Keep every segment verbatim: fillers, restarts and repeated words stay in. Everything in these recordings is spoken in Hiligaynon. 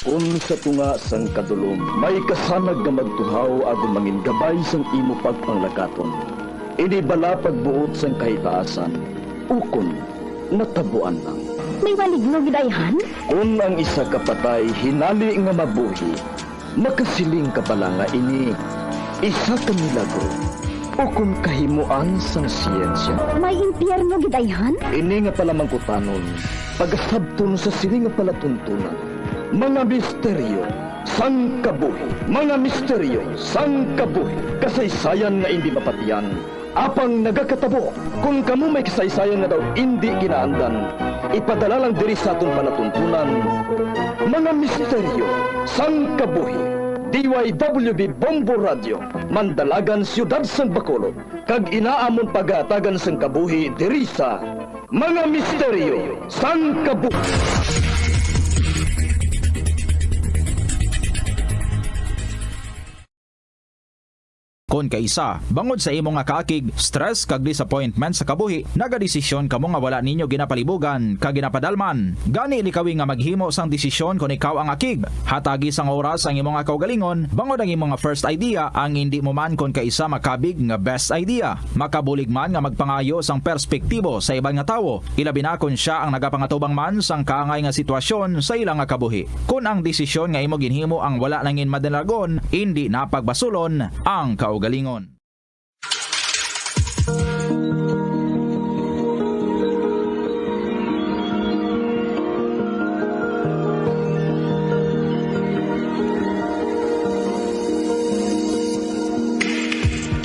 Kon sa tunga sang kadulom may kasanag nga magtuhaw agod mangin gabay sang imo pagpanglakaton, ini bala pagbuot sang kahitaasan, ukon natabuan lang. May maligno gid ayhan? Kon ang isa ka patay hinali nga mabuhi, makasiling ka bala nga ini isa ka milagro ukon kahimoan sang siyensya? May impyerno gid ayhan? Ini nga palamangkutanon, pagasabton sa sini nga palatuntunan. Mga misteryo sang kabuhi. Mga misteryo sang kabuhi. Kasaysayan nga indi mapatian, apang nagakatabo. Kon kamo may kasaysayan nga daw indi kinaandan, ipadala lang diri sa aton palatuntunan. Mga misteryo sang kabuhi. D Y W B Bombo Radio, Mandalagan, Siyudad sang Bacolod, kag ina amon pagahatagan sang kabuhi diri sa Mga Misteryo sang Kabuhi. Kon kaisa, bangod sa imo nga kaakig, stress, kag disappointment sa kabuhi, nagadesisyon kamo nga wala ninyo ginapalibugan kag ginapadalman. Gani, likawi nga maghimo sang desisyon kon ikaw ang akig. Hatagi sang oras ang imo nga kaugalingon, bangod ang imo nga first idea ang indi mo man kon kaisa makabig nga best idea. Makabulig man nga magpangayo sang perspektibo sa iban nga tawo, ilabi na kon sia ang nagapangatubang man sang kaangay nga sitwasyon sa ila nga kabuhi. Kon ang desisyon nga imo ginhimo ang wala nangin madalagon, indi na pagbasulon ang kaugalingon.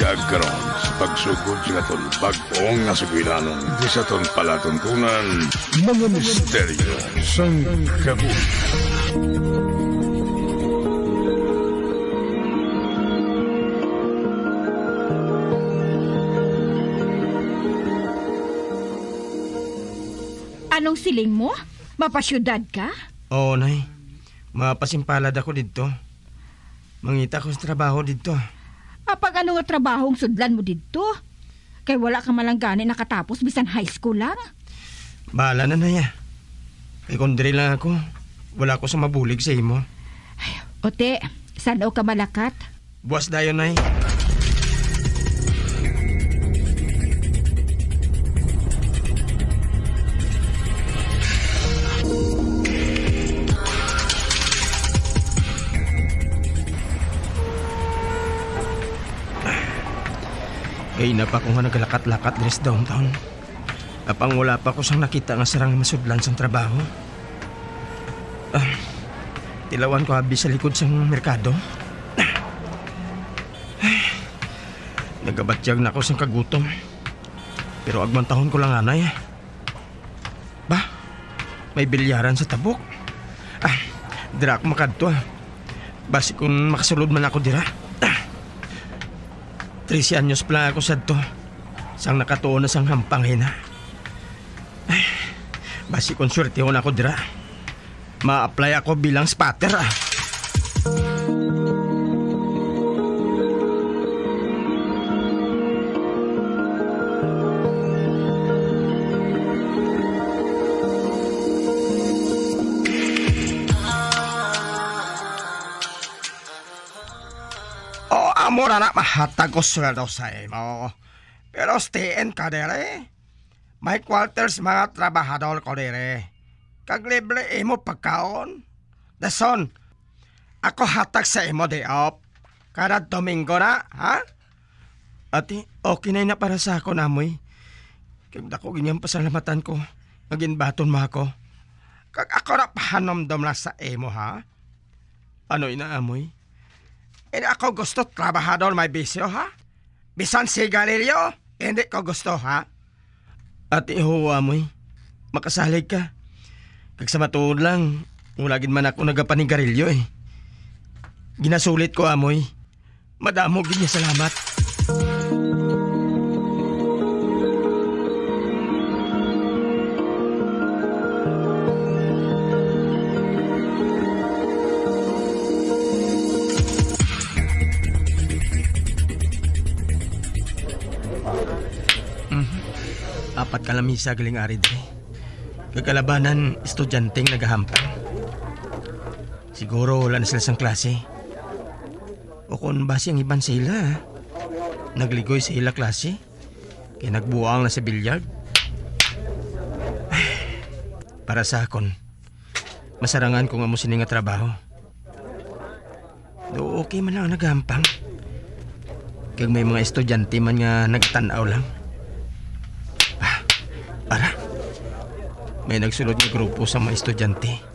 Kag karon, sa pagsugod sa aton bag-ong nga sugilanon, di sa aton palatuntunan, mga misteryo sang kabuhi. Anong siling mo? Mapasyudad ka? Oo, Nay. Mapasimpalad ako didto. Mangita ko sa trabaho didto. Apag ano nga trabaho ang sudlan mo didto? Kay wala ka man lang gani nakatapos bisan high school lang. Bahala na, Nay, ah. Kay kung diri lang ako, wala ko sa mabulig sa imo. Ay, ote, san-o ka malakat? Buwas dayon, Nay. Kay na pa ko nga nagalakat-lakat diri sa downtown. Apang wala pa ko sang nakita nga sarang masudlan sang trabaho. Ah, tilawan ko abi sa likod sang merkado. Ay, nagabatyag na ako sang kagutom. Pero agwantahon ko lang anay. Ba, may bilyaran sa tabok. Ah, dira ako makadto, ah. Basi kung makasulod man ako dira. Ah, trese anyos pa lang ako sadto. Sang nakatuon na sang hampang hina. Ay, basi kung swertehon ako dira, ma-apply ako bilang spotter, ah. O, amo ra na mahatag ko sweldo sa imo. Pero stay in ka diri. May quarters mga trabahador ko diri. Kag libre imo pagkaon. Dason, ako hatag sa imo day off. Kada Domingo na, ha? Ati, okay na na para sa akon, Amoy. Kag dako gid nga pasalamatan ko nga ginbaton mo ako. Kag ako ra pahanumdom lang sa imo, ha? Ano ina, Amoy? Ina ako gusto trabahador may bisyo, ha? Bisan sigarilyo, hindi ko gusto, ha? Ati, huwa, Amoy. Makasalig ka. Kag sa matuod lang, wala gid man ako nagapanigarilyo, eh. Ginasulit ko, Amoy. Madamo gid nga salamat. Mhm. Apat ka lamisa galing ari diri. Kag kalabanan, estudyanteng nagahampang. Siguro wala na sila sang klase. O kon basi ang iban sa ila, nagligoy sa ila klase, kay nagbuang na sa billiard. Para sa akon, masarangan ko nga amo sini nga trabaho. Do okay man lang ang nagahampang. Kag may mga estudyante man nga nagatan-aw lang. Ah, ara. May nagsulod nga grupo sa mga estudyante.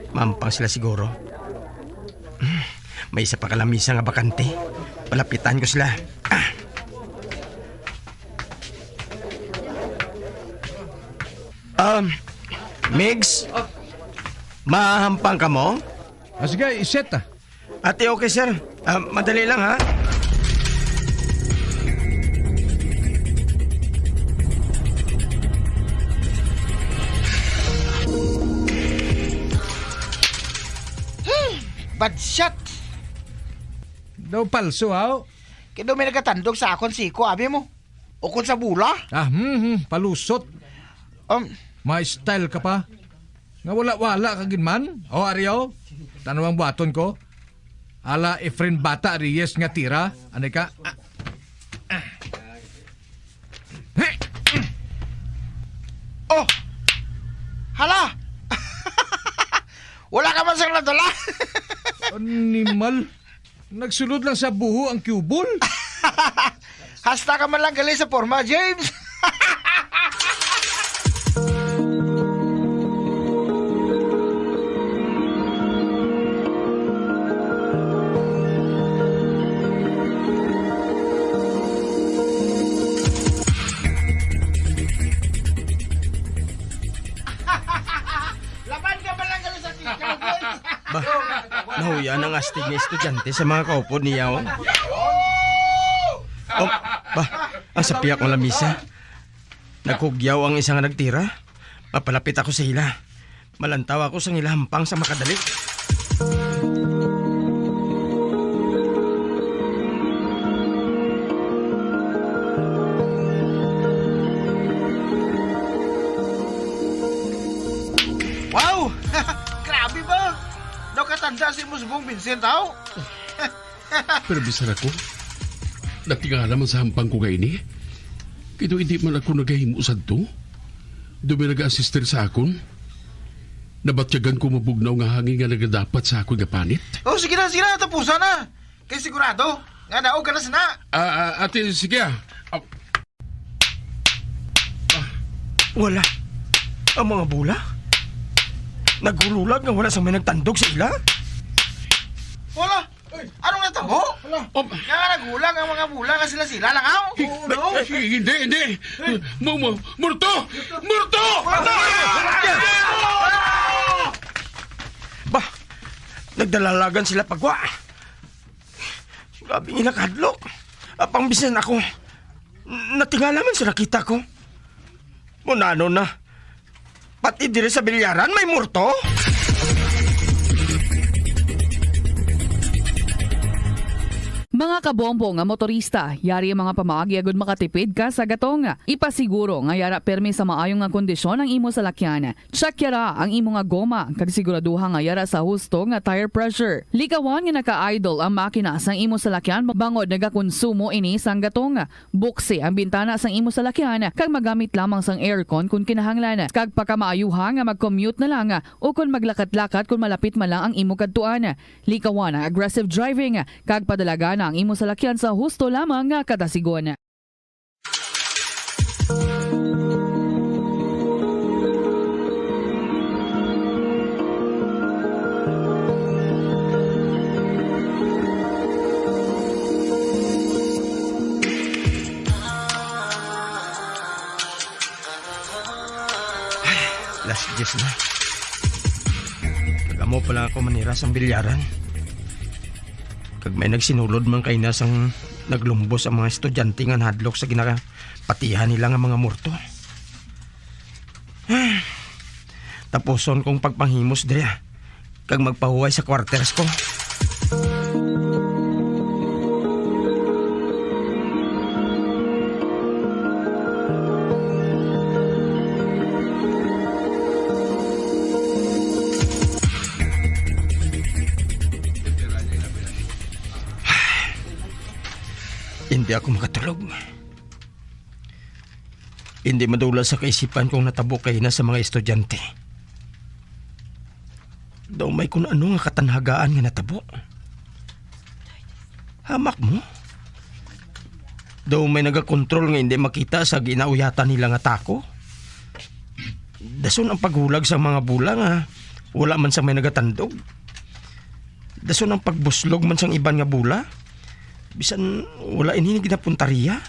Mahampang sila siguro. Hmm, may isa pa ka lamisa nga bakante. Palapitan ko sila. Ah. Um, Migs, mahahampang ka mo? Ah, sige, iset, ah. Ate, okay, sir. Ah, madali lang, ha? Hmm, bad shot. Daw palso, haw? Kay daw may nagatandog sa akon siko, abi mo. Ukon sa bola? Ah, hmm, hmm, palusot. Um, Ma-style ka pa. Nga wala-wala ka gid man. O, ari, o. Tan-awa ang buhaton ko. Ala Efren Bata Reyes nga tira. Anay ka? Ah, ah. Oh! Hala! Wala ka man sang nadala. Animal. Nagsulod lang sa buho ang cue ball. Hasta ka man lang gali sa porma, James. Laban ka man lang gali sa tikaw, James. Ba, nahuyan ang astig nga estudyante sa mga kaupod niya, oh. Oh, ba, ang sapiak nga lamisa. Nagkugyaw ang isa nga nagtira. Mapalapit ako sa ila. Malantaw ako sang ila hampang sa makadali. Wow! Grabe ba? Daw katanda si mo subong Vincent, haw? Pero bisan ako, natingala man sa hampang ko nga ini. Kay daw indi man ako nagahimo sadto. Daw may nag-aasister sa akon. Nabatyagan ko mabugnaw nga hangin nga nagadapat sa akon nga panit. Oh, sige na, sige na, tapusan na. Kay sigurado nga daog ka na sina. Ah, ah, ate, sige, ah. Ah. Wala. Ang mga bola naghurulag nga wala sang may nagtandog sa ila. Wala. Anong natabo? Wala. Nga naghulag ang mga bola nga sila-sila lang, aw? Oo, no? Eh, hindi, hindi. Mo, mo, murto! Murto! Wala. Ba, nagdalalagan sila pagwa. Grabe nga nakahadlok. Apang bisan ako, natingala man sa nakita ko. Munano na? Pati diri sa bilyaran may murto? Mga kabombo nga motorista, yari ang mga pamaagi agud makatipid ka sa gatong. Ipasiguro nga yara pirmi sa maayo nga kondisyon ang imo salakyan. Check yara ang imo nga goma kag siguraduha nga yara sa husto nga tire pressure. Likawan nga naka-idle ang makina sang imo salakyan bangod nagakonsumo ini sang gatong. Buksi ang bintana sang imo salakyan kag magamit lamang sang aircon kon kinahanglan, kag pakamaayuha nga mag-commute na lang ukon maglakat-lakat kon malapit man lang ang imo kadtuan. Likawan ang aggressive driving kag padalagana ang imo salakyan sa husto lamang nga kadasigon. Alas diyes na. Kag amo pa lang ako manira sang bilyaran. Kag may nagsinulod man kay na sang naglumbos ang mga estudyante nga nahadlok sa ginapatihan nila nga mga morto. Tapuson kong pagpanghimos diri, ah, kag magpahuway sa quarters ko. Di ako makatulog. Hindi madula sa kaisipan kung natabo kay na sa mga estudyante. Daw may kun ano nga katanhagaan nga natabo. Hamak mo? Daw may nagakontrol nga hindi makita sa ginauyatan nila nga tako. Dason ang paghulag sa mga bula nga wala man sa may nagatandog. Dason ang pagbuslog man sang iban nga bula, bisan wala ini ginapuntarya.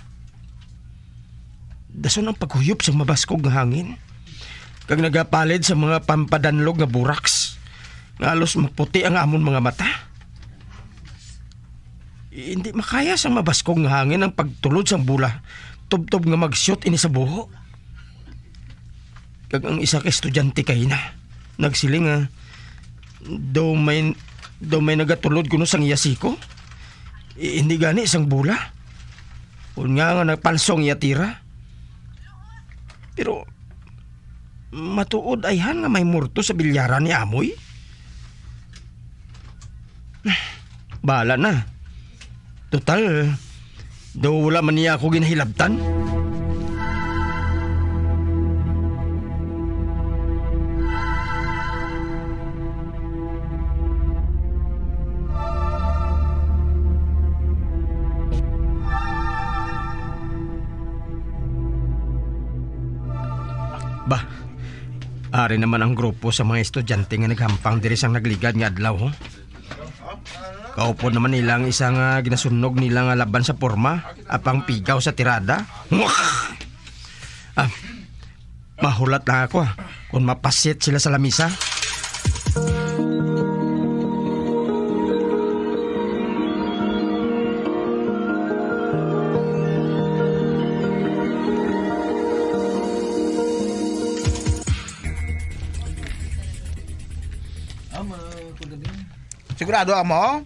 Dason ang paghuyop sang mabaskog nga hangin, kag nagapalid sa mga pampadanlog nga buraks, nga halos maputi ang amon mga mata. Hindi makaya sang mabaskog nga hangin ang pagtulod sang bula, tubtob nga mag-shoot ini sa buho. Kag ang isa ka estudyante kay na nagsiling nga daw may, daw may nagatulod kuno sang iya siko. I-, hindi gani sang bula. Unya nga nagpalso ang iya tira. Pero matuod ayhan nga may morto sa bilyaran ni Amoy? Bahala na. Total, daw wala man niya ako ginahilabtan. Ba, ari naman ang grupo sa mga estudyante nga naghampang diri sang nagligad nga adlaw, ho. Kaupod naman nila ang isa nga ginasunnog nila nga laban sa porma, apang pigaw sa tirada. Ah, mahulat lang ako, ah, kung mapasit sila sa lamisa. Sigurado ka mo?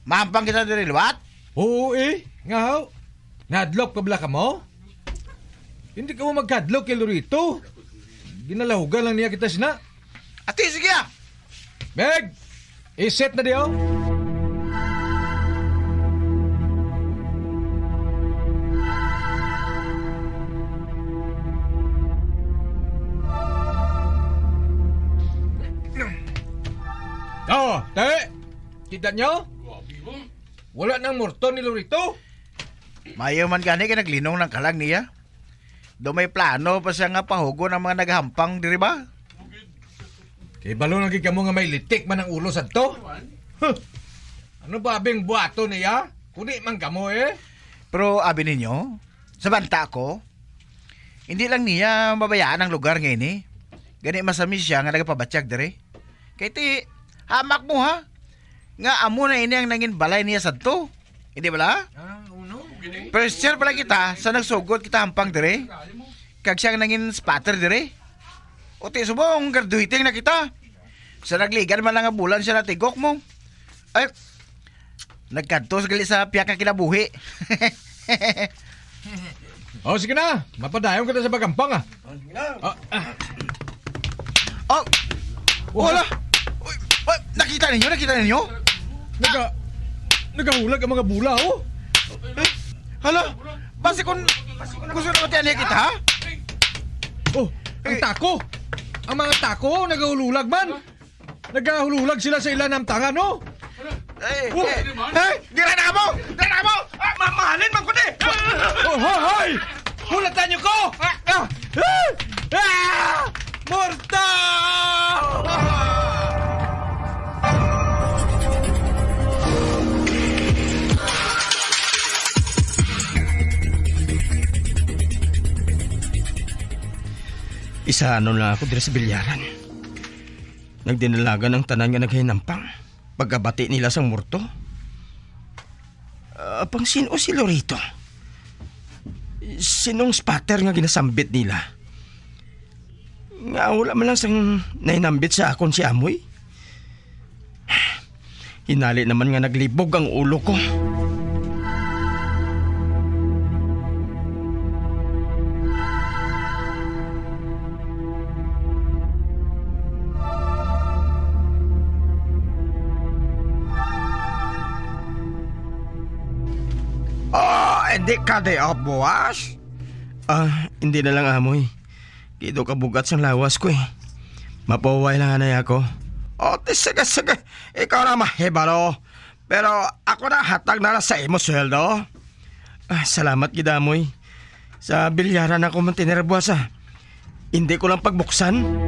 Mahampang kita diri liwat? Oo, eh. Nga, haw? Nahadlok pa bala kamo? Hindi kamo magkadlok kay Lorito. Ginalahugan lang niya kita sina. Ati, sige, ah. Meg! Isit na diyo. Oh, te! Kita nyo? Wala nang morto ni Lorito. Mayo man gani kay naglinong lang kalag niya. Do may plano pa siya nga pahugon ang mga nagahampang diri ba? Kay balo lagi kamo nga may litik man ang ulo sadto. Huh. Ano ba abing buhaton niya? Kuni man kamo, eh. Pero abi ninyo, sa banta ko, hindi lang niya mabayaan ang lugar nga ini. Gani masami siya nga nagapabatyag diri. Kay ti, hamak mo ha, nga amo na ini ang nangin balay niya sadto. Hindi bala? Ah, uno? First year pala kita sa nagsugod kita hampang diri. Kag siya ang nangin spotter diri. O ti subong graduating na kita. Sa nagligan man lang nga bulan siya natigok mo. Ay, nagkadto sa gali sa piyak nga kinabuhi. Oh, sige na. Mapadayon kita sa pagampang, ah. Ah, ah. Oh, wala. Uy, uy, nakita ninyo? Nakita ninyo? Naga-, nagahulag ang mga bula, oh. Eh, hala, basi kung gusto na matiyan niya kita, ha? Oh, ang Eh. tako. Ang mga tako, nagahulag man. Nagahulag sila sa ilang namtangan, no? Eh, Oh! eh, eh, dira na mo! Dira na mo! Ah, ma-, mahalin man ko ni! Oh, hoy, hoy! Hulatan niyo ko! Ah! Ah! Ah! Morto! Isa ano lang ako diri sa bilyaran. Nagdinalagan ang tanan nga nagahinampang pagkabati nila sang morto. Ah, pang sino si Lorito? Sinong spotter nga ginasambit nila? Nga wala man lang sang nahinambit sa akon si Amoy? Hinali naman nga naglibog ang ulo ko. Ah, and Di ka day off buwas? Ah, hindi na lang, Amoy. Kay daw kabugat sang lawas ko, eh. Mapahuway lang anay ako. O, ti, sige, sige. Ikaw na mahibalo. Pero ako na, hatag na lang sa imo sweldo. Ah, salamat gid, Amoy. Sa bilyaran ako mantener buwas, ah. Hindi ko lang pagbuksan.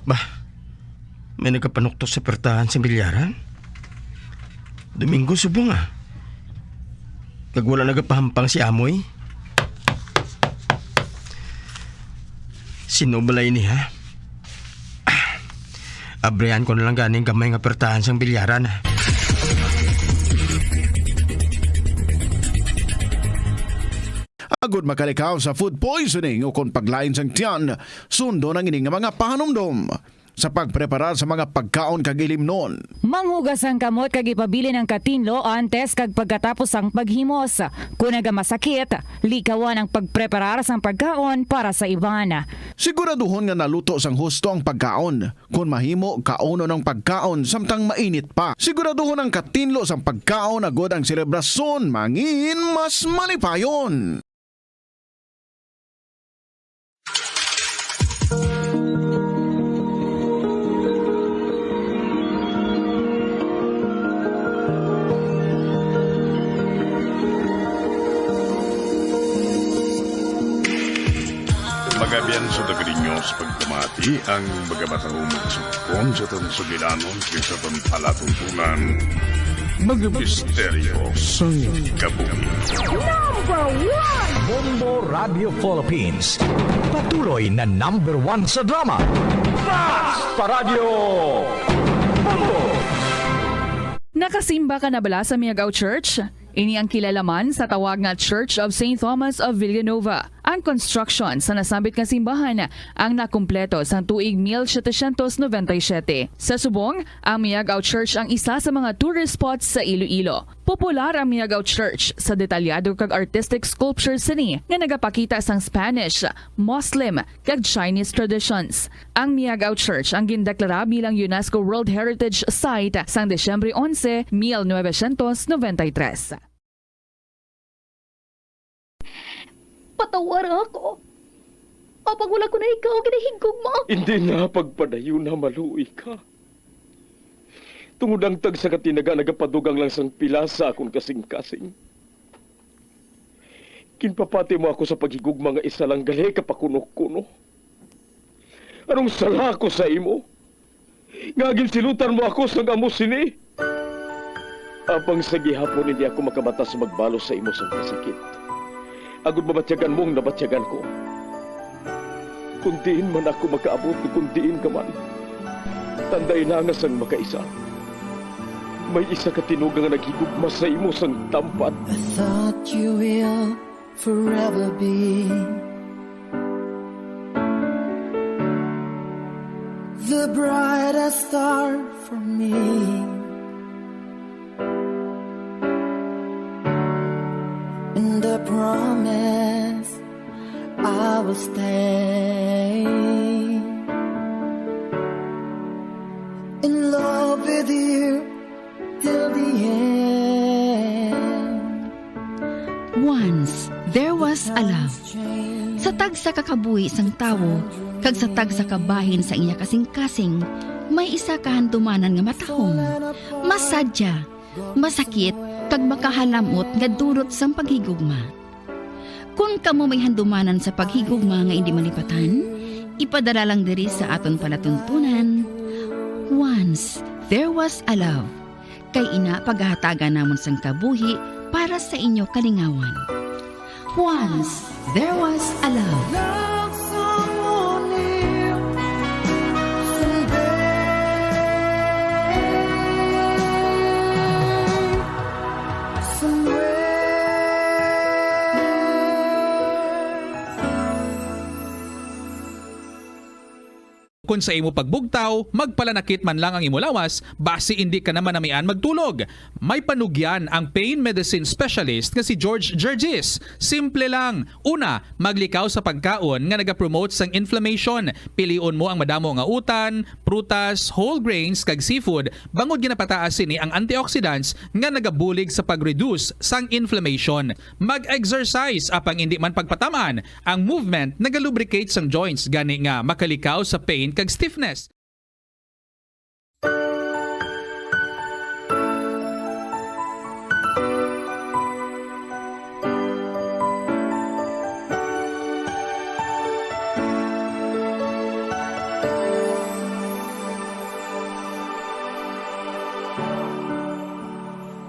Bah, may nagapanuktok sa pertahan sa bilyaran. Domingo subong, ah. Kag wala nagapahampang si Amoy. Sino bala ini, ha? Ah, abrihan ko na lang ganing gamay nga pertahan sang bilyaran, ah. Agod makalikaw sa food poisoning ukon paglain sang tiyan, sundon ang ini nga mga pahanumdom sa pagpreparar sa mga pagkaon kag ilimnon. Manghugas ang kamot kag ipabilin ang katinlo antes kag pagkatapos sang paghimos. Kon nagamasakit, likawan ang pagpreparar sang pagkaon para sa iban. Siguraduhon nga naluto sang husto ang pagkaon. Kon mahimo, kaunon ang pagkaon samtang mainit pa. Siguraduhon ang katinlo sang pagkaon agod ang selebrasyon mangin mas malipayon. Magabian sa Dagriños, pagpamati ang mga matahumog sugpon sa aton sugilanon kag sa aton palatuntunan. Mga misteryo sang kabuhi. Number one! Bombo Radio Philippines. Patuloy na number one sa drama. Mas pa Radio Bombo! Nakasimba ka na bala sa Miagao Church? Ini ang kilalaman sa tawag nga Church of Saint Thomas of Villanova. Ang construction sa nasambit nga simbahan ang nakumpleto sang tuig mil setecientos noventa y siete. Sa subong, ang Miagao Church ang isa sa mga tourist spots sa Iloilo. Popular ang Miagao Church sa detalyado kag artistic sculptures sini nga nagapakita sang Spanish, Muslim, kag Chinese traditions. Ang Miagao Church ang gindeklara bilang UNESCO World Heritage Site sang Disyembre onse, mil novecientos noventa y tres. Patawara ako. Apang wala ko na ikaw ginahigugma. Hindi na pagpadayon na maluoy ka. Tungod ang tagsa ka tinaga nagapadugang lang sang pila sa akon kasing-kasing. Ginpapati mo ako sa paghigugma nga isa lang gali ka pakuno-kuno. Anong sala ko sa imo? Nga ginsilutan mo ako sang amo sini? Apang sa gihapon hindi ako makabatas magbalos sa imo sang kasakit, agod mabatyagan mo ang nabatyagan ko. Kung diin man ako makaabot, kung diin ka man, tandai na nga sang makaisa, may isa ka tinuga nga naghigugma sa imo sang tampad. I thought you will forever be the brightest star for me. And I promise I will stay in love with you till the end. Once there was a love. Sa tagsa ka kabuhi sang tawo kag sa tagsa ka bahin sa iya kasing-kasing, may isa ka handumanan nga matahom, masadya, masakit, kag makahalamot nga dulot sang paghigugma. Kon kamo may handumanan sa paghigugma nga indi malipatan, ipadala lang diri sa aton palatuntunan, Once There Was a Love. Kay ina pagahatagan namon sang kabuhi para sa inyo kalingawan. Once There Was a Love. Love someone new someday. Somewhere. Kon sa imo pagbugtaw, magpalanakit man lang ang imo lawas, basi indi ka na manamian magtulog. May panugyan ang pain medicine specialist nga si George Gergis. Simple lang. Una, maglikaw sa pagkaon nga nagapromote sang inflammation. Pilion mo ang madamo nga utan, prutas, whole grains, kag seafood, bangod ginapataas sini ang antioxidants nga nagabulig sa pag-reduce sang inflammation. Mag-exercise, apang indi man pagpataman. Ang movement nagalubricate sang joints, gani nga makalikaw sa pain kag stiffness.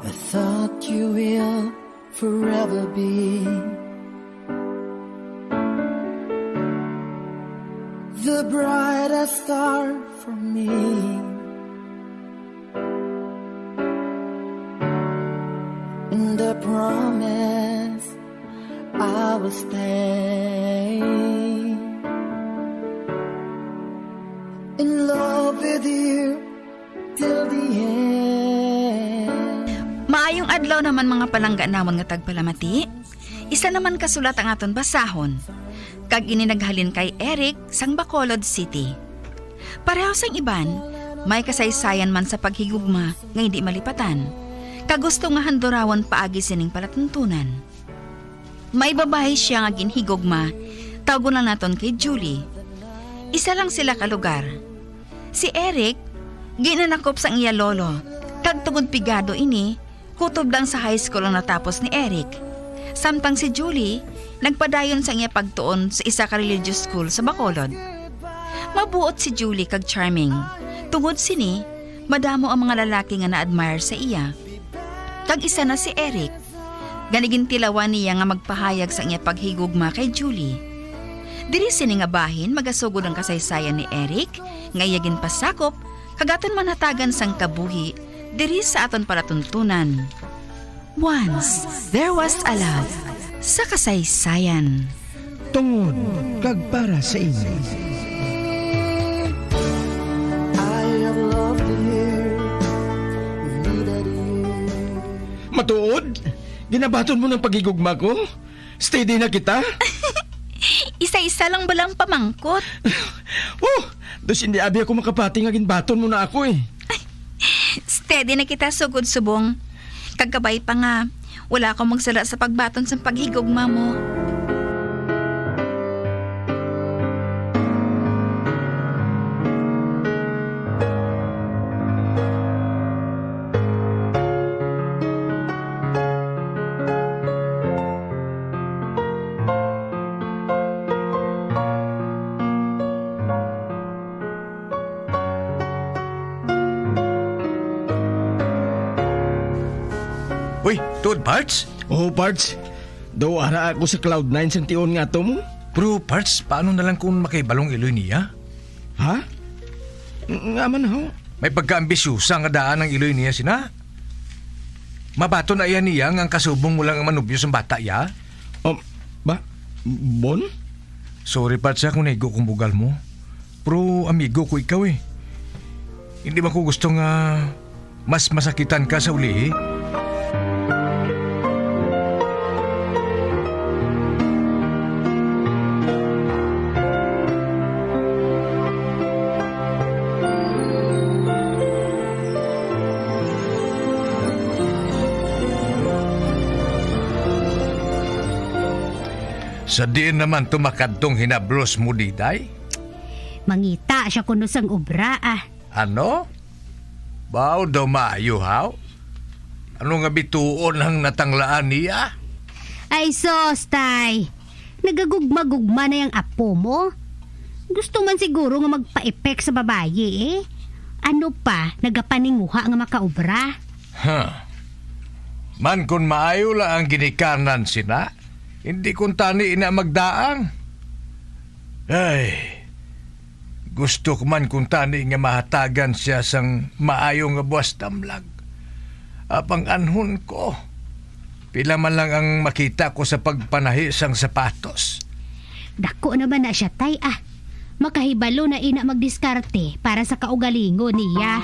I thought you will forever be the brightest star for me. And I promise I will stay in love with you till the end. Maayong adlaw naman, mga palangga namon nga tagpalamati. Isa naman ka sulat ang aton basahon, kag ini naghalin kay Eric sang Bacolod City. Pareho sang iban, may kasaysayan man sa paghigugma nga hindi malipatan, kag gusto nga handurawon paagi sining palatuntunan. May babayi siya nga ginhigugma, tawgon lang naton kay Julie. Isa lang sila ka lugar. Si Eric, ginanakop sang iya lolo, kag tungod pigado ini, kutob lang sa high school ang natapos ni Eric. Samtang si Julie, nagpadayon sang iya pagtuon sa isa ka religious school sa Bacolod. Mabuot si Julie kag charming. Tungod sini, madamo ang mga lalaki nga na-admire sa iya. Kag isa na si Eric. Gani gintilawan niya nga magpahayag sa iya paghigugma kay Julie. Diri sini nga bahin magasugod ang kasaysayan ni Eric nga iya ginpasakop kag aton manhatagan sang kabuhi diri sa aton palatuntunan. Once there was a love sa kasaysayan. Tungod kag para sa inyo. I have loved you, neither do you. Matuod? Ginabaton mo ng paghigugma ko? Steady na kita? Isa-isa lang bala ang pamangkot? Oh, dos hindi abi ako makapati nga ginbaton mo na ako eh. Steady na kita sugod subong. Kag kabay pa nga, wala ako magsala sa pagbaton sang paghigugma mo. Uy, tuod, Parts? Oo, Parts. Daw ara ako sa cloud nine sang tion nga ato mo. Pero, Parts, paano na lang kung makaibalong iloy niya? Ha? Nga man, ho? May pagkaambisyosa nga daan ang iloy niya sina. Mabaton na iya niya nga ang kasubong mo lang ang manubyo sang bata iya? Um, ba? Bon? Sorry, Parts, ha, kung naigo kong bugal mo. Pero amigo ko ikaw, eh. Hindi man ko gusto nga mas masakitan ka sa ulihi. Sa diin naman to makadtong hinablos mo, Diday? Mangita siya kuno sang obra, ah. Ano? Baw daw maayo, haw? Ano nga bituon ang natanglaan niya? Ay, sos, tay. Nagagugma-gugma na yang apo mo. Gusto man siguro nga magpa-epek sa babayi, eh. Ano pa, nagapaninguha nga makaobra? Huh. Man, kun maayo lang ang ginikanan sina, hindi kuntani ina magdaang. Ay, gusto ko man kuntani nga mahatagan siya sang maayo nga buwas damlag. Apang anhon ko, pila man lang ang makita ko sa pagpanahi sang sapatos. Dako naman na siya, tay, ah. Makahibalo na ina magdiskarte para sa kaugalingon niya.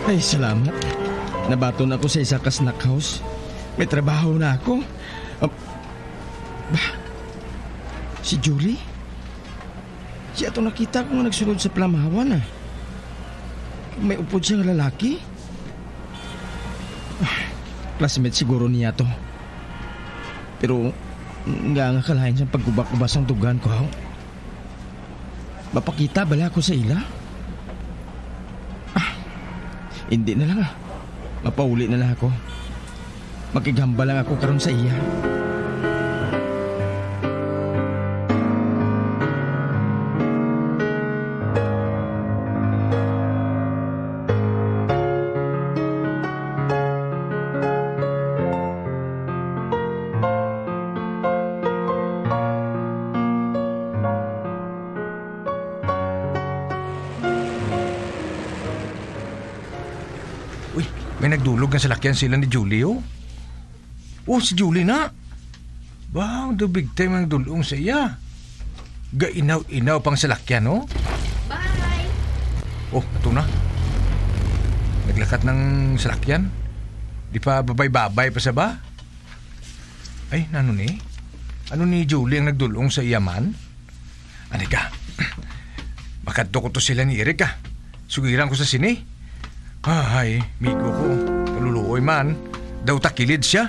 Ay, salamat. Nabaton ako sa isa ka snack house. May trabaho na ako. Ah, bah, si Julie? Siya to nakita ko nga nagsulod sa palamawan, ah. May upod siya nga lalaki. Ah, classmate siguro niya to. Pero, nga nga kalain sang pagkubak-ubas sang dugan ko, haw? Mapakita bala ako sa ila? Ah, hindi na lang, ah. Mapauli na lang ako. Makighambal lang ako karon sa iya. Uy, may nagdulog nga salakyan sila ni Julie, oh. Oh, si Julie na. Wow, the big time ang dulong sa iya. Gainaw-inaw pang salakyan, oh. Bye! Oh, ato na. Naglakat ng salakyan. Di pa babay-babay pa sa ba? Ay, nano ni? Ano ni Julie ang nagdulong sa iya man? Ani ka? Makadto ko to sila ni Eric, ah. Sugiran ko sa sini. Ay, migo ko. Kaluluoy man. Daw takilid siya.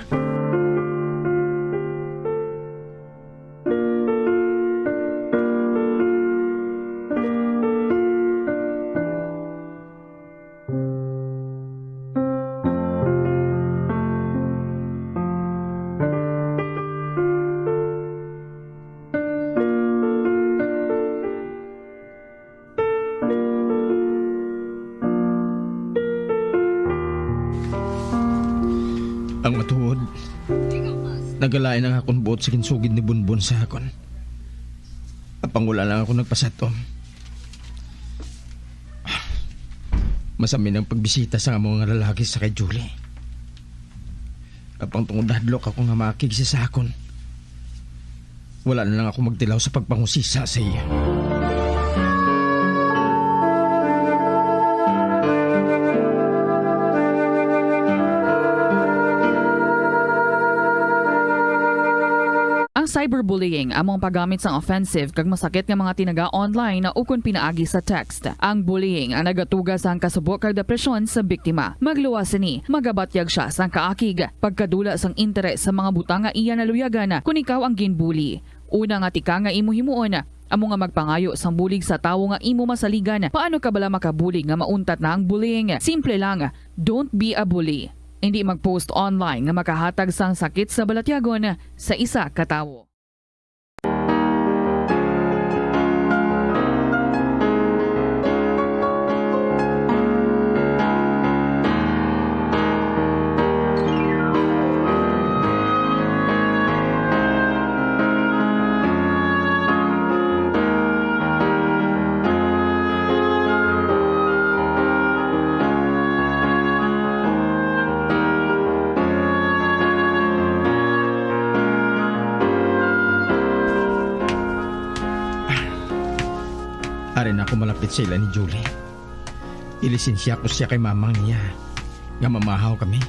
Ang matuod, nagalain ang akon buot sa ginsugid ni Bunbon sa akon. Apang wala lang ako nagpasatom. Masamin ang pagbisita sa amo nga lalaki sa kay Julie. Apang tungod hadlok ako nga maakig siya sa akon, wala na lang ako magtilaw sa pagpangusisa sa iya. Ang cyberbullying amo ang paggamit sang offensive kag masakit nga mga tinaga online ukon pinaagi sa text. Ang bullying ang nagatuga sang kasubo kag depresyon sa biktima. Magluwas sini, magabatyag sia sang kaakig, pagkadula sang interes sa mga butang nga iya naluyagan kon ikaw ang ginbully. Una nga tika nga imo himuon, amo nga magpangayo sang bulig sa tawo nga imo masaligan. Paano ka bala makabulig nga mauntat na ang bullying? Simple lang, don't be a bully. Indi mag-post online nga makahatag sang sakit sa balatyagon sa isa ka tawo. Ari na ako malapit sa ila ni Julie. Ilisensya ko siya kay mamang niya nga mamahaw kami.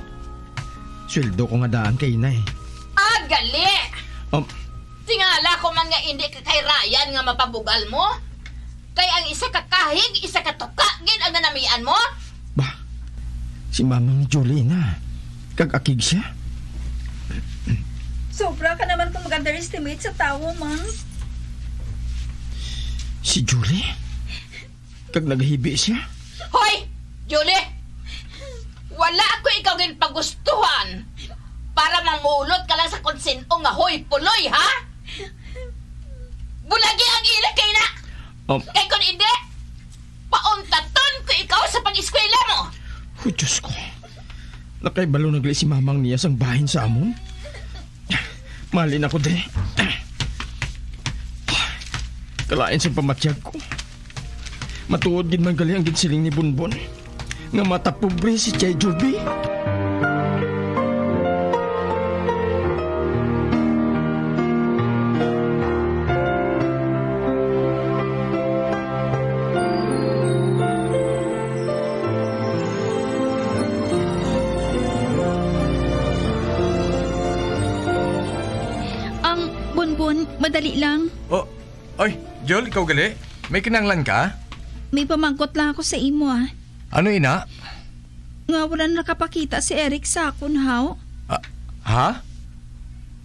Sweldo ko nga daan kay inay. Ah, gali! Um, Tingala ko man nga indi ka kay Ryan nga mapabugal mo. Kay ang isa ka kahig, isa ka tuka gid ang nanamian mo. Bah, si mamang ni Julie na. Kag akig siya. Sobra ka naman kung mag-underestimate sa tawo, Mang. Si Julie? Kag naghibi siya? Hoy! Julie! Wala ako ikaw ginpagustuhan para mamulot ka lang sa kung sin-o nga hoy puloy, ha? Oh. Kay kung hindi, pauntaton ko ikaw sa pag-eskwela mo. Oh, Diyos ko. Nakaibalo na gali si mamang niya sang bahin sa amon. Mali na ko, dre. Kalain sa pamatyag ko. Matuod gid man gali ang ginsiling ni Bonbon nga matapobre si Chay Joby. Ang Bonbon, madali lang. Oh, oy, Jol, ikaw gali? May kinahanglan ka? May pamangkot lang ako sa imo, ah. Ano ina? Nga wala nakapakita si Eric sa akon, haw? Ah, ha?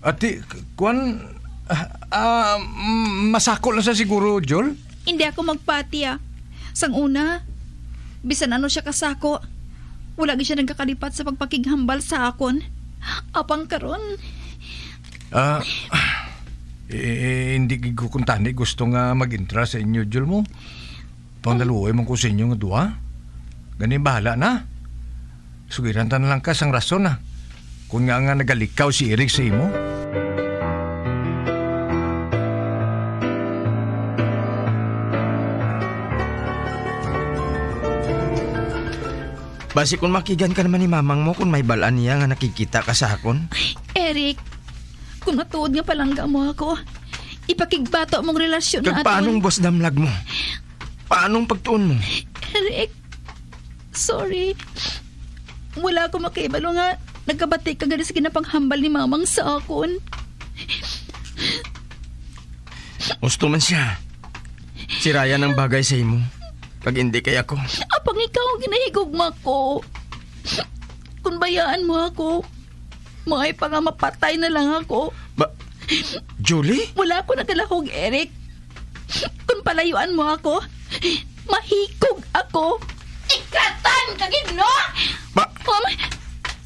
Ati, k-, kwan, ah, ah, mm, masako lang sa siguro, Jol? Hindi ako magpati, ah. Sang una, bisan ano siya kasako, wala gid siya nagakalipat sa pagpakighambal sa akon. Apang karon, Ah, eh, hindi gid ko kuntani gusto nga mag-entra sa inyo, Jol mo. Pangnaluoy man ko sa inyo nga duha. Gani, bahala na. Sugiran ta na lang ka sang rason, ah. Kung nga nga nagalikaw si Eric sa imo. Basi kung makigan ka naman ni mamang mo kung may balaan niya nga nakikita ka sa akon. Eric, kung matuod nga palangga mo ako, ipakigbato mong relasyon Kag naton. Paanong boss damlag mo? Paanong pagtuon mo? Eric, sorry. Wala ako makahibalo nga nagkabati ka gani sa ginapanghambal ni mamang sa akon. Gusto man siya. Si Ryan ang bagay sa imo. Kag hindi kay ako. Apang ikaw ang ginahigugma ko. Kung bayaan mo ako, maay pa nga mapatay na lang ako. Ba, Julie? Wala ako nagalahog, Eric. Kung palayuan mo ako, mahikog ako. Ikratan ka gid, no? Ba- Ma'am?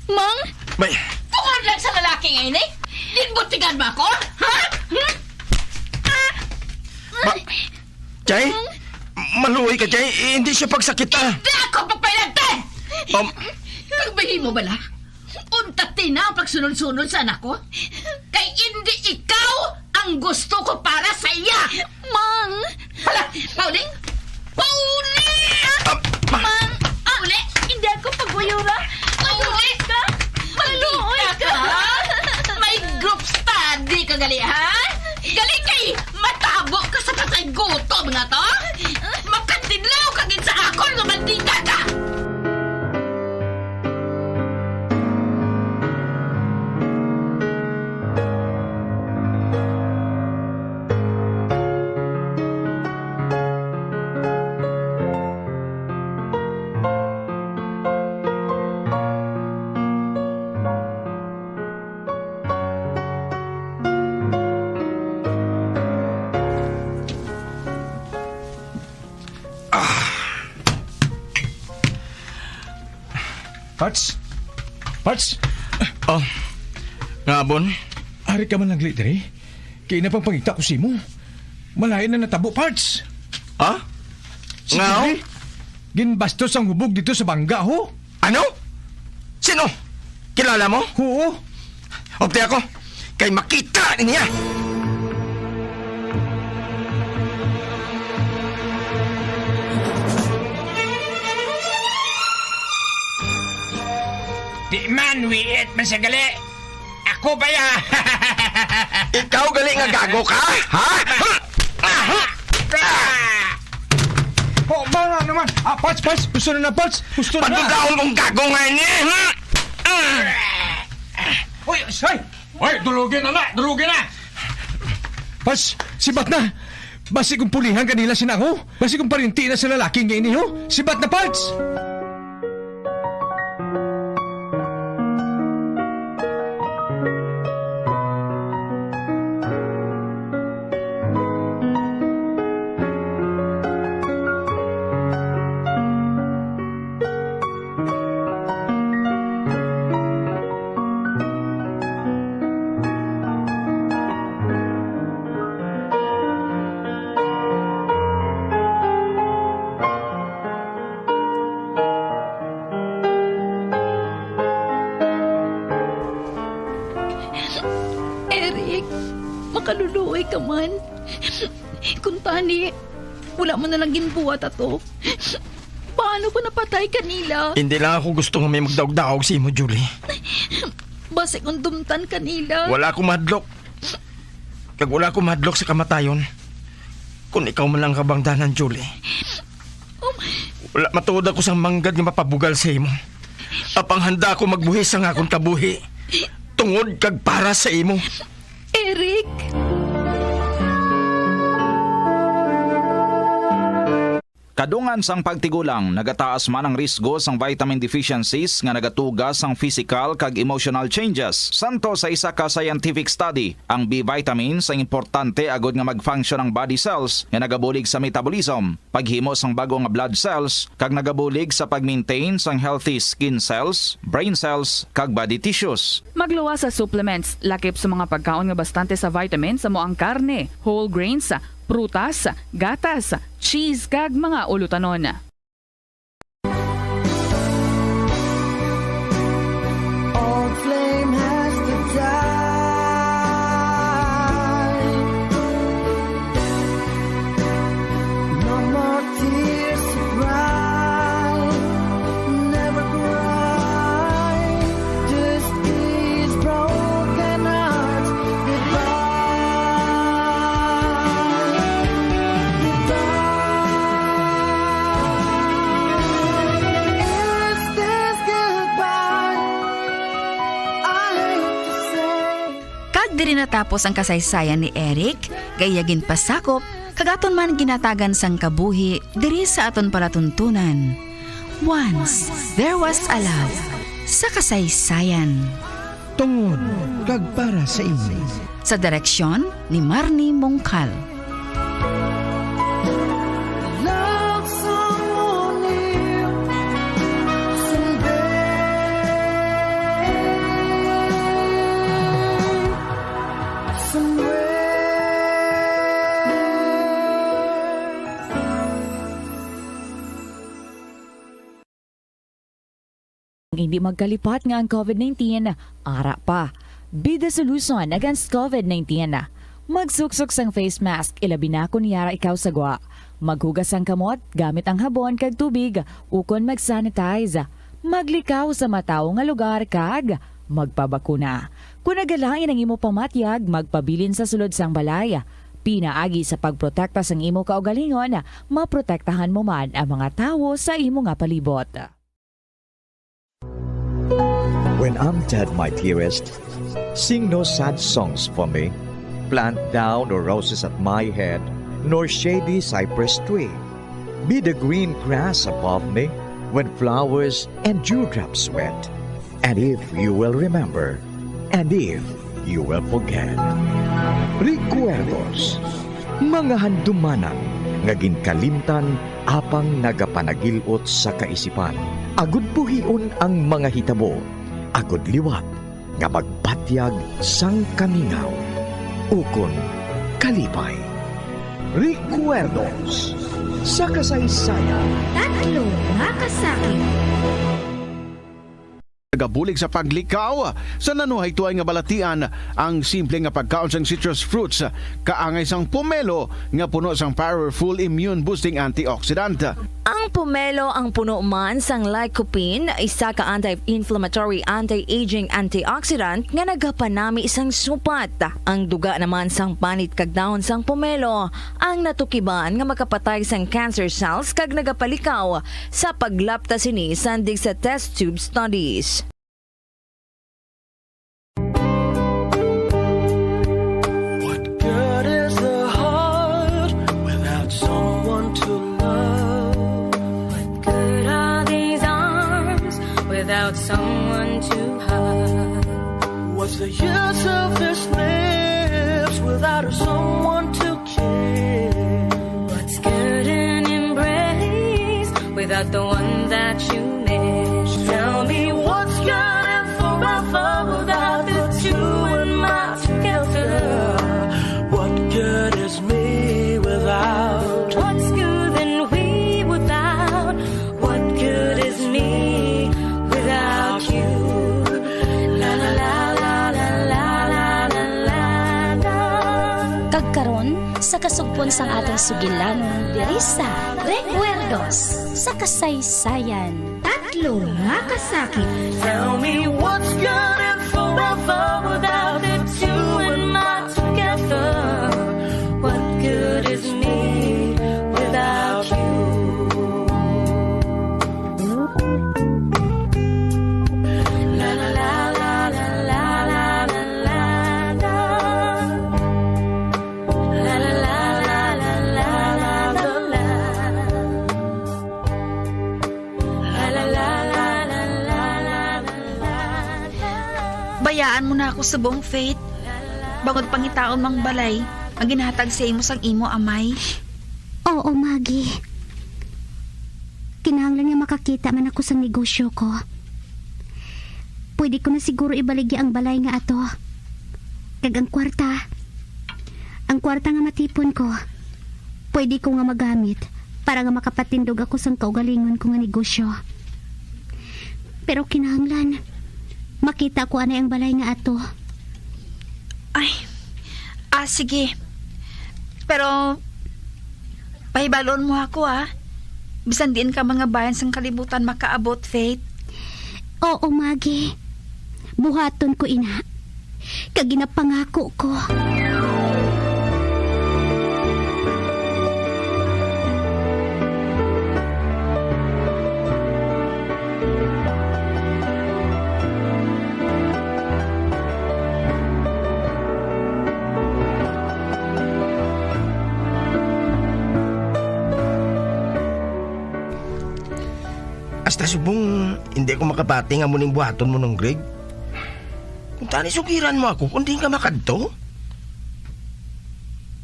Mang? May Tungod lang sa lalaki nga ini, ginbutigan mo ako? Ha? Hmm? Ah! Ba- Chay? Mang? Maluoy ka, Chay. Hindi siya pagsakita. Hindi ako pagpailante! Um, Kag bahimo bala? Unta tina ang pagsunod-sunod sa anak ko? Kay indi ikaw ang gusto ko para sa iya. Mang! Hala, Pauling! Pauling! Ah, Mang! Ah, uli! Hindi ako paguyura. Pauling! Maluoy ka! Maluoy ka! May group study ka gali, ha? Gali kay matabo ka sa patay gutom nga to? Makatidlaw ka gid sa akon nga mantika ka! Ah. Parts? Parts? Oh, nga, Bon? Ari ka man lang diri? Kay ina pang pangita ko sa imo. Malain na natabo, Parts. Ha? Si Nga, Jeffrey, oh? Ginbastos ang hubog dito sa bangga, ho? Ano? Sino? Kilala mo? Oo. Opte ako, kay makita ni niya. Di man, wiit man sa gali. Ako ba ya? Ikaw gali nga gago ka? Ha? Oh, bala naman. Ah, Parts, Parts. Gusto na na, Parts. Gusto na na. Patudaon kong gago nga ini, ha? Uy, say! Uy, dulugi na na! Dulugi na! Parts, sibat na. Basi kung pulihan kanila sina ako. Basi kung parinti na sa lalaki nga ini, ho. Sibat na, Parts. Luoy ka man. Kuntani, wala mo na lang ginbuhat ato. Paano kung napatay ka nila? Hindi lang ako gusto nga may magdaog-daog sa imo, Julie. Basi kung dumtan ka nila. Wala akong mahadlok. Kag wala akong mahadlok sa kamatayon. Kung ikaw man lang kabangdanan, Julie. Oh my. Wala matuod ako sang manggad nga mapabugal sa imo. Apang handa ako magbuhi sang akon kabuhi. Tungod kag para sa imo. Eric! Kadungan sang pagtigulang, nagataas man ang risgo sang vitamin deficiencies nga nagatuga sang physical kag emotional changes. Santo sa isa ka scientific study, ang B vitamins ang importante agud nga mag-function ang body cells nga nagabulig sa metabolism, paghimo sang bago nga blood cells, kag nagabulig sa pag-maintain sang healthy skin cells, brain cells, kag body tissues. Magluwas sa supplements, lakip sa mga pagkaon nga bastante sa vitamins, amo ang karne, whole grains, prutas, gatas, cheese, kag mga ulutanon. Old flame has to die. No more tears to cry. Never cry. This is broken hearts goodbye. Goodbye. Is this goodbye? I hate to say. Kag diri natapos ang kasaysayan ni Eric, nga iya ginpasakop, kag aton man ginhatagan sang kabuhi diri sa aton palatuntunan. Once There Was a Love, sa kasaysayan. Tungod kag para sa inyo. Sa direksyon ni Marnie Mongcal. Love someone new someday, somewhere. Hindi magkalipat nga ang COVID nineteen ara pa. Be the solution against COVID nineteen. Magsuksok sang face mask, ilabi na kon yara ikaw sa gwa. Maghugas sang kamot gamit ang habon kag tubig, ukon mag-sanitize. Maglikaw sa matawo nga lugar kag magpabakuna. Kon nagalain ang imo pamatyag, magpabilin sa sulod sang balay. Pinaagi sa pagprotekta sang imo kaugalingon, maprotektahan mo man ang mga tawo sa imo nga palibot. When I'm dead, my dearest, sing no sad songs for me. Plant thou no roses at my head, nor shady cypress tree. Be the green grass above me when flowers and dewdrops wet. And if you will remember, and if you will forget. Recuerdos, mga handumanan nga ginkalimtan apang nagapanagil-ot sa kaisipan. Agud buhion ang mga hitabo, agud liwat nga magbatyag sang kamingaw ukon kalipay. Recuerdos sa kasaysayan. Tatlo nga kasakit. Nagabulig sa paglikaw sa nanuhaytoy nga balatian ang simple nga pagkaon sang citrus fruits, kaangay sang pomelo nga puno sang powerful immune boosting antioxidant. Ang pomelo ang puno man sang lycopene, isa ka anti-inflammatory, anti-aging antioxidant nga nagapanami sang supat. Ang duga naman sang panit kag dahon sang pomelo ang natukiban nga makapatay sang cancer cells kag nagapalikaw sa paglapta sini sandig sa test tube studies. What good is the heart without someone to love? What good are these arms without someone to hug? What's the use of this lips without someone to kiss? What's good an embrace without the one that you miss? Tell me what's good and forever without the two in my shelter. What good is me without? What's good and we without? What good is me without you? La, la, la. Pagkaron, sa kasugpon sang aton sugilanon diri sa Recuerdos sa Kasaysayan. Tatlo nga kasakit. Tell me what's good and forever without the two and my together. What good is me without you? La, la, la, la, la, la, la, la, la. La, la, la, la, la, la, la, la. La, la, la, la, la, la, la, la, la. Bayaan mo na ako subong, Faith. Bangod pangitaon mo ang balay nga ginhatag sa imo sang imo amay. Oo, Maggie. Kinahanglan nga makakita man ako sang negosyo ko. Pwede ko na siguro ibaligya ang balay nga ato. Kag ang kwarta, ang kwarta nga matipon ko, pwede ko nga magamit para nga makapatindog ako sang kaugalingon ko nga negosyo. Pero kinahanglan, makita ko anay ang balay nga ato. Ay, ah, sige. Pero, pahibalon mo ako, ah. Bisan diin ka man nga bahin sang kalibutan makaabot, Faith. Oo, Maggie. Buhaton ko ina. Kag ginapangako ko. Hasta subong hindi ako makapati nga amo ning buhaton mo, Nong Greg. Kuntani sugiran mo ako kung diin ka makadto?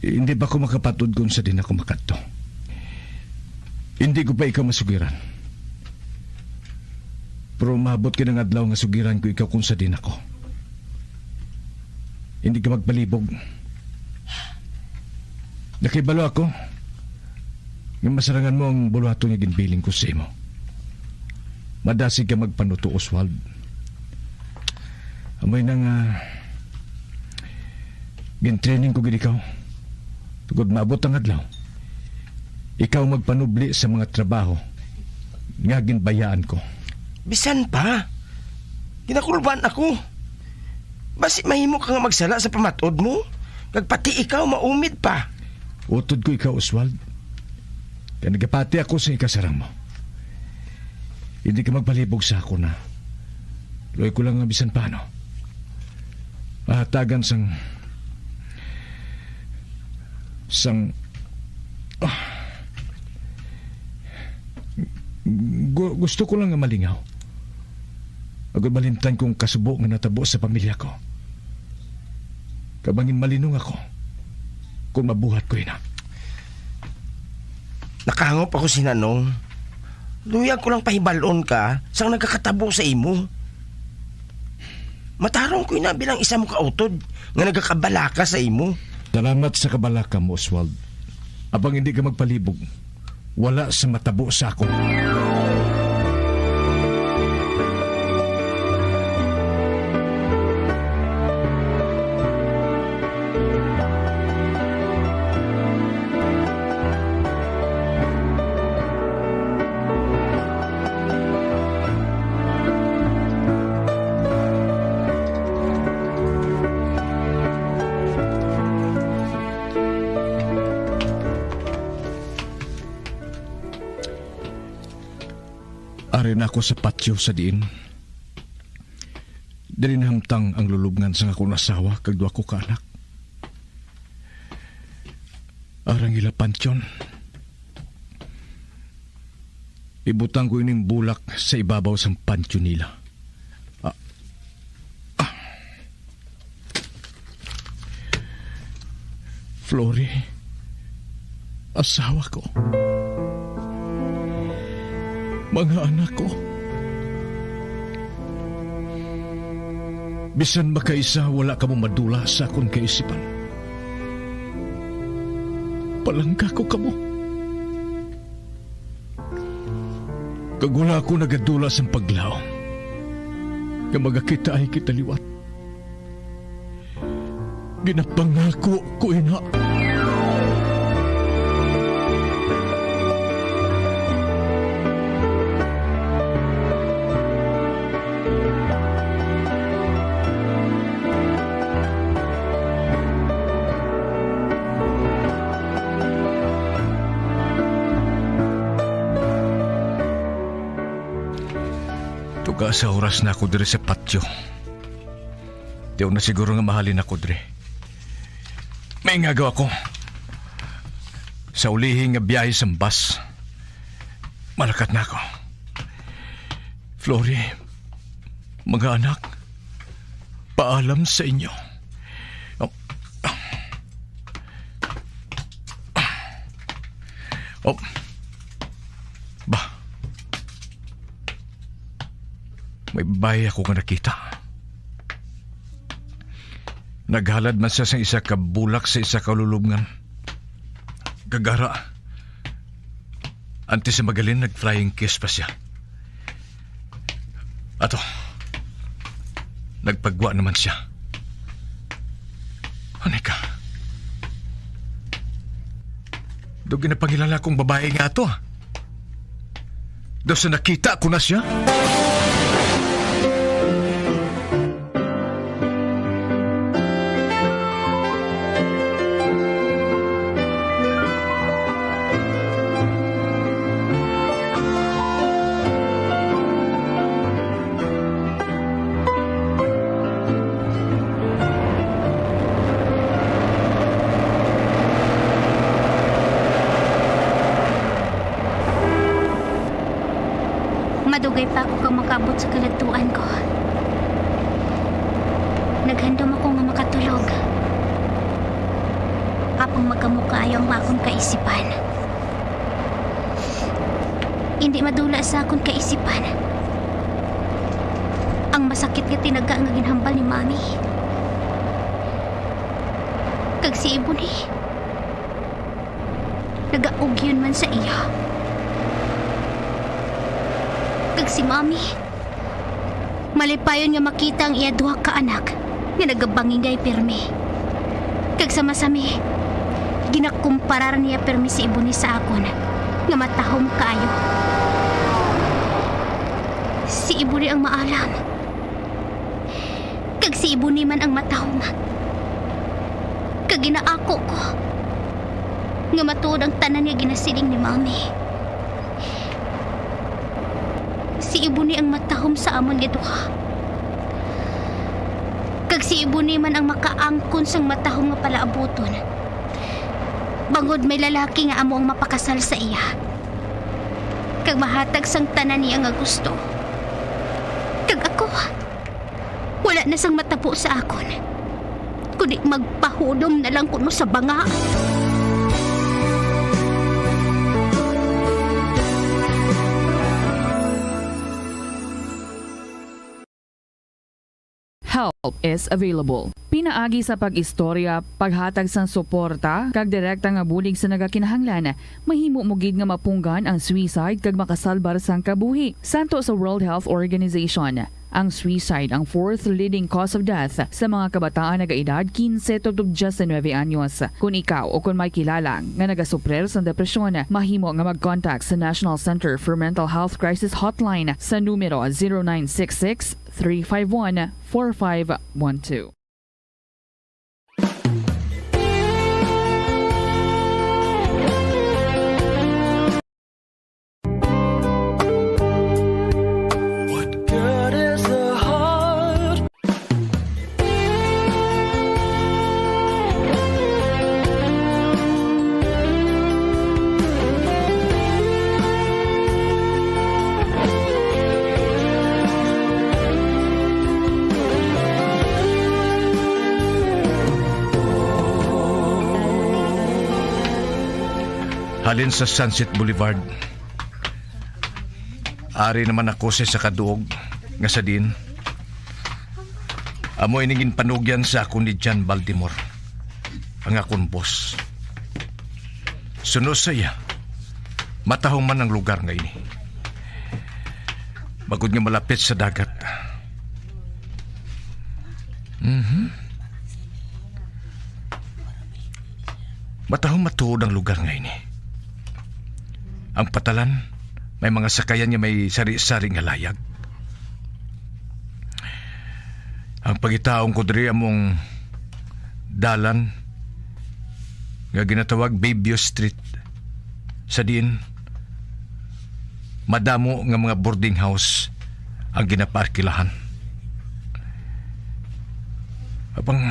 Hindi pa ko makapatod kung sa diin ako makadto. Hindi ko pa ikaw masugiran. Pero maabot gid ang adlaw nga sugiran ko ikaw kung sa diin ako. Hindi ka magpalibog. Nakahibalo ako nga masarangan mo ang buluhaton nga ginbilin ko sa imo. Madasig ka magpanuto, Oswald. Amoy na nga, gin-training ko gid ikaw. Tungod maabot ang adlaw, ikaw magpanubli sa mga trabaho nga ginbayaan ko. Bisan pa, ginakulban ako. Basi mahimo ka nga magsala sa pamat-od mo, kag pati ikaw maumid pa. Utod ko ikaw, Oswald. Kay nagapati ako sa ikasarang mo. Hindi ka magpalibog sa akon, ha. Luoy ko lang nga bisan paano, mahatagan sang, sang, ah, gu-, gusto ko lang nga malingaw. Agud malimtan kong kasubo nga natabo sa pamilya ko. Kag manginmalinong ako kung mabuhat ko ina. Nakahangop ako, Sinanong. Luyag ko lang pahibal-on ka sang nagakatabo sa imo. Matarong ko ina bilang isa mo ka utod nga nagakabalaka sa imo. Salamat sa kabalaka mo, Oswald. Apang hindi ka magpalibog. Wala sa matabo sa akon. Ari na ako sa patio sa diin diri nahamtang ang lulubngan sang akon asawa kag duha ko ka anak. Arang ila pantyon, ibutang ko ining bulak sa ibabaw sang pantyon nila. Ah. Ah. Flory, asawa ko. Mga anak ko. Bisan makaisa, wala kamo madula sa akon kaisipan. Palangga ko kamo. Kag wala ako nagadula sang paglaom nga magakitaay kita liwat. Ginapangako ko ina. Tuga sa oras na ako diri sa patio. Tiyo na siguro nga mahalin ako diri. May ngagaw ako. Sa ulihi nga biyahe sa bus, malakat na ako. Flory, mga anak, paalam sa inyo. Oh. Oh. Ba. May babayi ako nga nakita. Naghalad man siya sa isa ka bulak sa isa ka lulubngan. Gagara. Antes sa magalin, nag-flying kiss pa siya. Ato. Nagpagwa naman siya. Ano ka? Do ginapangilala kong babayi nga ato, ah. Do sa nakita ko na siya. Madugay pa ako kang makaabot sa kaladtuan ko. Naghandom ako nga makatulog. Apang magkamukaayo ang akon kaisipan. Indi madula sa akon kaisipan ang masakit nga tinaga nga ginhambal ni Mami. Kag si Ebony, nagaugyon man sa iya. Kag si Mami, malipayon nga makita ang iya duha ka anak nga nagabangingay pirmi. Kag sa masami, ginakumparar niya pirmi si Ebony sa akon nga matahom kaayo. Si Ebony ang maalam, kag si Ebony man ang matahom. Kag ginaako ko nga matuod ang tanan nga ginasiling ni Mami. Si Ebony ang matahom sa amon nga duha. Kag si Ebony man ang makaangkon sang matahom nga palaabuton. Bangod may lalaki nga amo ang mapakasal sa iya, kag mahatag sang tanan niya nga gusto. Kag ako, wala na sang matabo sa akon, kundi magpahudom na lang kuno sa banga. Help is available. Pinaagi sa pag-istorya, paghatag sang suporta, kag direkta nga bulig sa nagakinahanglan, mahimo mo gid nga mapunggan ang suicide kag makasalbar sang kabuhi. Santo sa World Health Organization, ang suicide ang fourth leading cause of death sa mga kabataan nagaedad quince to diecinuebe anyos. Kon ikaw o kon may kilala nga nagasuprir sang depresyon, mahimo nga mag-contact sa National Center for Mental Health Crisis Hotline sa numero zero nine six six, three five one, four five one two. What good is the heart? Halin sa Sunset Boulevard, ari naman ako sa isa ka duog nga sa diin amo ini ginpanugyan sa akon ni John Baltimore, ang akon boss. Suno sa iya, matahom man ang lugar nga ini, bangod nga malapit sa dagat. Mhm. Matahom matuod ang lugar nga ini. Ang patalan, may mga sakayan nga may sari-sari nga layag. Ang pagitaon ko diri among dalan nga ginatawag Bayview Street, sa diin madamo nga mga boarding house ang ginapaarkilahan. Apang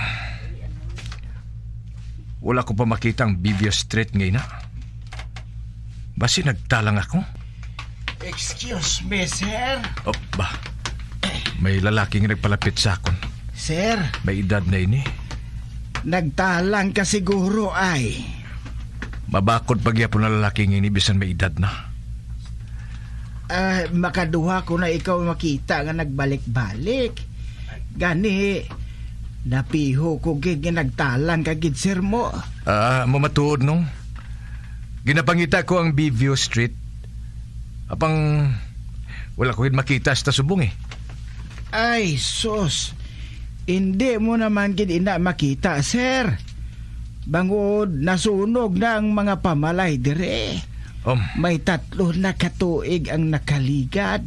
wala ko pa makita ang Bayview Street nga ina. Basi nagtalang ako. Excuse me, sir. Oh, ba. May lalaki nga nagpalapit sa akon. Sir. May edad na ini. Nagtalang ka siguro ay. Mabakod pa gyapon ang lalaki nga ini bisan may edad na. Ah, makaduha ko na ikaw makita nga nagbalik-balik. Gani, napiho ko gid nga nagtalang ka gid, sir mo. Ah, amo matuod, no? Ginapangita ko ang Bayview Street. Apang wala ko gid makita sa subong, eh. Ay, sus. Indi mo naman gid ina makita, sir. Bangod nasunog na ang mga pamalay dire. Um. May tatlo na ka tuig ang nakaligad.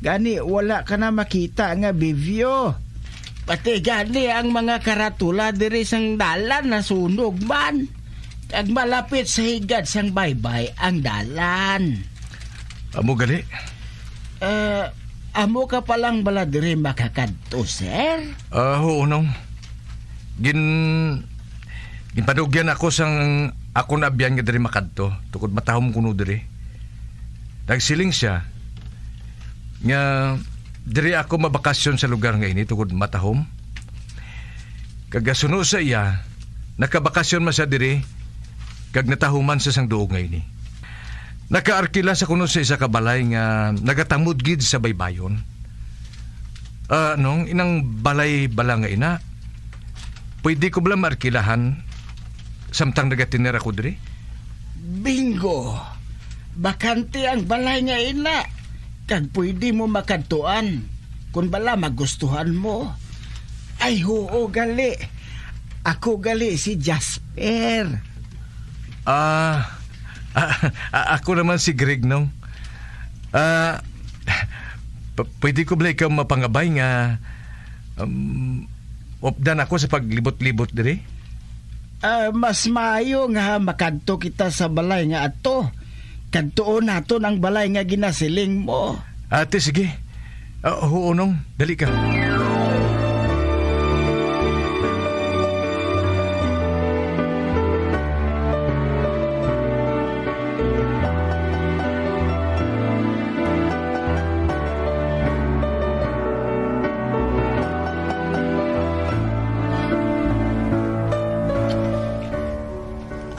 Gani, wala ka na makita nga Bayview. Pati gani ang mga karatula diri sang dalan nasunog man. Kag malapit sa higad sang baybay ang dalan. Amo gali? Ah, amo ka pa lang bala diri makakadto, sir? Ah, huo, Nong. Gin-, ginpanugyan ako sang akon abyan nga diri makadto, tungod matahom kuno diri. Nagsiling sia nga diri ako mabakasyon sa lugar nga ini tungod matahom. Kag suno sa iya, nakabakasyon man sia diri, kag natahuman sia sang duog nga ini. Nakaarkila sa kuno sa isa ka balay nga nagatamod gid sa baybayon. Ah, Nong, inang balay bala nga ina, pwede ko bala maarkilahan samtang nagatinir ako diri? Bingo! Bakante ang balay nga ina, kag pwede mo makadtuan kon bala magustuhan mo. Ay, huo gali. Ako gali si Jasper. Ah, ah, ah, ako naman si Greg, Nong. Ah, p-, pwede ko bala ikaw mapangabay nga, um, updan ako sa paglibot-libot diri? Ah, mas maayo nga makadto kita sa balay nga ato. Kadtuon naton ang balay nga ginasiling mo. Ate, sige. Ah, huo, Nong. Dali ka.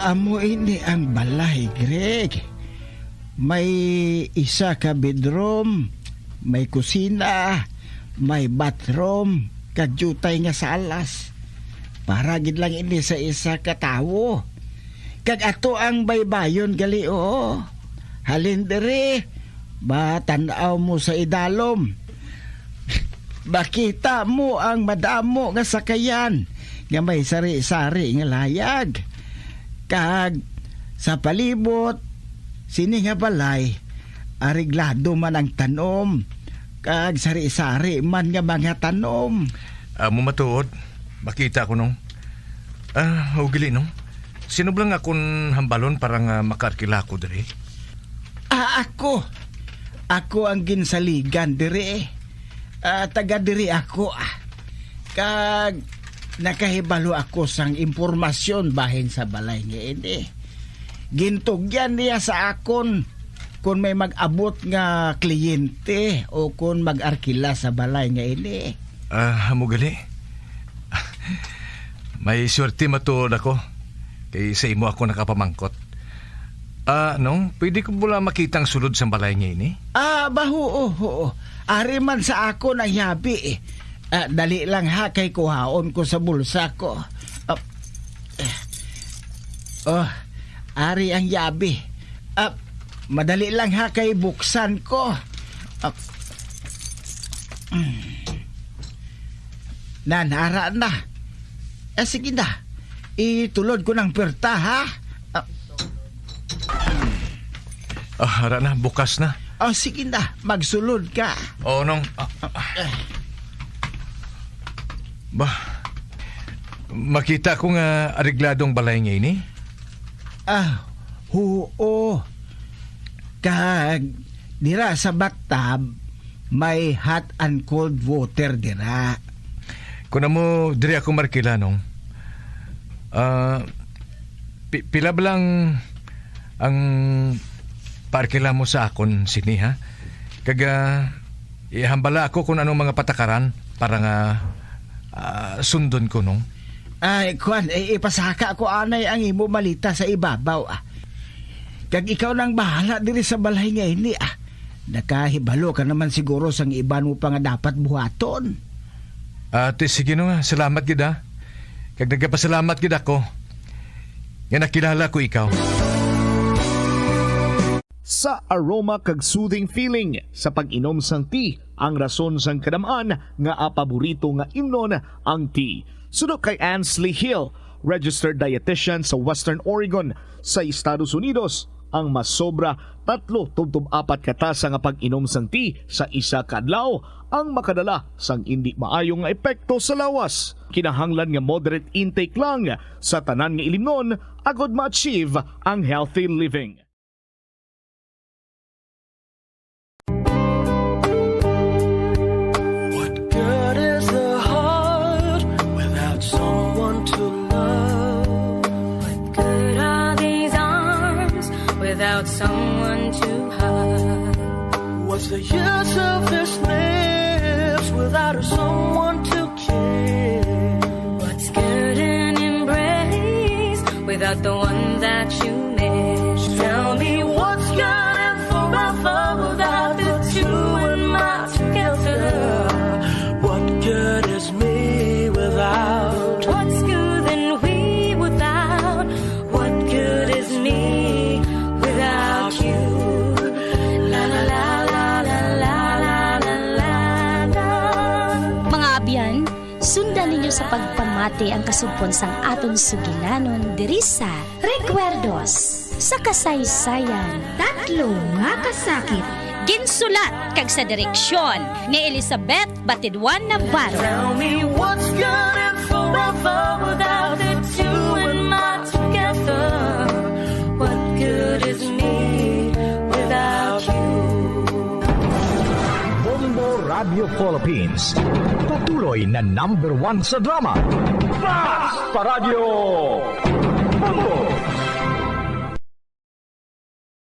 Amo ini ang balay, Greg. May isa ka bedroom, may kusina, may bathroom, kag diutay nga salas. Para gid lang ini sa isa ka tawo. Kag ato ang baybayon gali, oo. Halin diri, matan-aw mo sa idalom. Makita mo ang madamo nga sakayan nga may sari-sari nga layag. Kag sa palibot sini nga balay, areglado man ang tanom, kag sari-sari man nga mga tanom. Amo matuod, makita ko, Nong. Ah, ugili, Nong. Sino bala nga akon hambalon para nga makaarkila ko diri? Ah, ako. Ako ang ginsaligan diri. Ah, taga diri ako, ah. Kag nakahibalo ako sang impormasyon bahin sa balay nga ini. Gintugyan niya sa akon kon may mag-abot nga kliyente o kon mag-arkila sa balay nga ini. Ah, amo gali. May swerte matuod ako. Kay sa imo ako nakapamangkot. Ah, Nong, pwede ko bala makita ang sulod sang balay nga ini? Ah, ba, huo, huo. Ari man sa akon ang yabi, eh. Ah, dali lang ha, kay kuhaon ko sa bulsa ko. Ah, eh. Oh, ari ang yabi. Ah, madali lang ha, kay buksan ko. Ah, mm. Nan, ara na. Eh, sige na. Itulod ko ng perta, ha? Ah, Ah, ara na, bukas na. Oh, sige na, magsulod ka. Oh, Nong. Ah, ah. Ba, makita ko nga aregladong balay nga ini. Ah, huo. Kag dira sa bathtub, may hot and cold water dira. Kung amo, diri ako markila, Nong. Ah, pi-, pila ba lang ang paarkila mo sa akon sini, ha? Kag, ah, ihambala ako kung anong mga patakaran para nga, ah, sundon ko, Nong. Ay, kwan, eh, ipasaka ko anay ang imo malita sa ibabaw, ah. Kag ikaw nang bahala diri sa balay nga ini, ah. Nakahibalo ka naman siguro sang iban mo pa nga dapat buhaton. Ate, sige, Nong, ah. Salamat gid, ah. Kag nagapasalamat gid ako nga nakilala ko ikaw. Sa aroma kag soothing feeling sa pag-inom sang tea, ang rason sang kadam-an nga paborito nga imnon ang tea. Suno kay Ansley Hill, registered dietitian sa Western Oregon sa Estados Unidos, ang masobra tatlo tubtob apat ka tasa nga pag-inom sang tea sa isa ka adlaw ang makadala sang indi maayo nga epekto sa lawas. Kinahanglan nga moderate intake lang sa tanan nga ilimnon agod ma-achieve ang healthy living. What good is the heart without someone to love? What good are these arms without someone to hug? What's the use of this lips without someone to kiss? What's good an embrace without the one that you miss? Tell me what's good and forever without the two and my together. What good is me without? What's good and we without? What good is me without you? La, la, la. Mga abyan, sundan ninyo sa pagpamati ang kasugpon sang aton sugilanon diri sa Recuerdos sa Kasaysayan. Tatlo nga kasakit. Ginsulat kag sa direksyon ni Elizabeth Batidwan Navarro. Tell me what's good and forever without the two and my together. What good is me without you? Bombo Radio Philippines. Patuloy na number one sa drama. Basta Radyo Bombo!